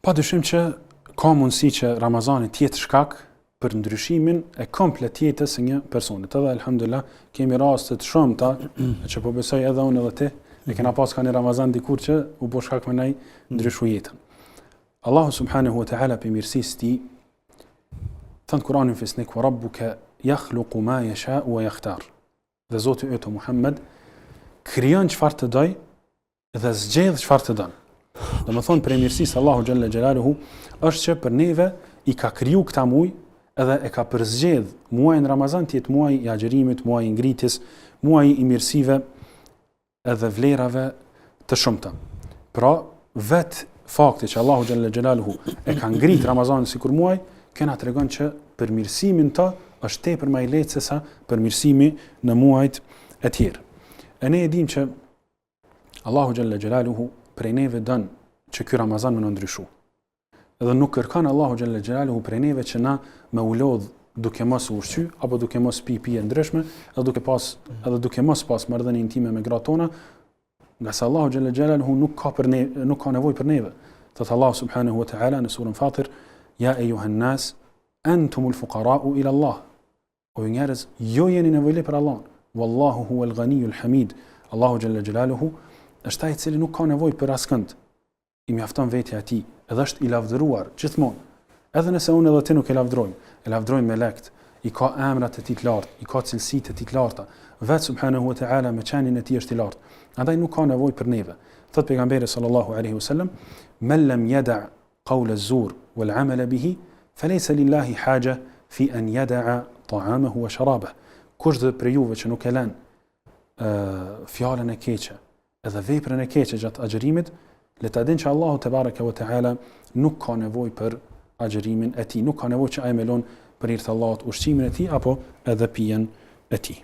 Pa dyshim që ka mundësi që Ramazani të jetë shkak për ndryshimin e komplet jetës së një personi. Edhe elhamdulillah kemi raste të shumta që po besoj edhe unë edhe ti e kena pas ka një Ramazan dikur që u bo shkak me na ndryshu jetën. Allahu subhanahu wa taala prej mirësisë tij thot n'Kur'anin fisnik wa rabbuka yakhluqu ma yasha wa yakhtar. Dhe Zoti yt o Muhammed krijon çfarë të doj dhe zgjedh çfarë të don. Domethënë prej mirësisë Allahu xhalla xhelaluhu është që për neve i ka kriju këta muaj edhe e ka përzgjedh muajin Ramazan të jetë muaji i agjërimit, muaji i ngritjes, muaji i mirësive edhe vlerave të shumta. Pra, vetë fakti që Allahu xhalla xhelaluhu e ka ngrit Ramazanin sikur muaj, kjo na tregon që përmirësimi në të është tepër më i lehtë sesa përmirësimi në muajt e tjerë. E ne e dimë që Allahu xhalla xhelaluhu prej neve don që ky Ramazan me na ndryshu. Edhe nuk kërkon Allahu xhalla xhelaluhu prej neve që na me u lodh duke mos u ushqy apo duke mos pi pije ndryshme, edhe duke pas edhe duke mos pas marrëdhënie intime me gratë tona, ngase Allahu xhalla xhelaluhu nuk ka për ne nuk ka nevojë për neve. Thot Allahu subhanahu wa taala në surën Fatir, ja ejuhan nas antumul fuqara'u ila Allah. O ju njerëz, ju jeni nevojli për Allahun. Wallahu huwal ghaniyul hamid. Allahu xhalla xhelaluhu është ai i cili nuk ka nevojë për askënd. I mjafton vetja e tij, edhe është i lavdëruar gjithmonë. Edhe nëse unë edhe ti nuk e lavdërojmë, e lavdërojmë melekt, i ka emrat e tij të lartë, i ka cilësitë e tij të larta. Vetë subhanahu wa taala me qenien e tij është i lartë. Andaj nuk ka nevojë për neve. Thot pejgamberi sallallahu alaihi wasallam, "Men lam yada' Qawl az-zur wal amala bihi, falejse lillahi haja fi an yada'a ta'amahu wa sharabah. Kushdo prej juve që nuk e lën fjalën e keqe edhe veprën e keqe gjatë agjërimit, le ta dinë që Allahu tebareke ve teala nuk ka nevojë për agjërimin e tij, nuk ka nevojë që ai me lon për hir të Allahut ushqimin e tij apo edhe pijen e tij.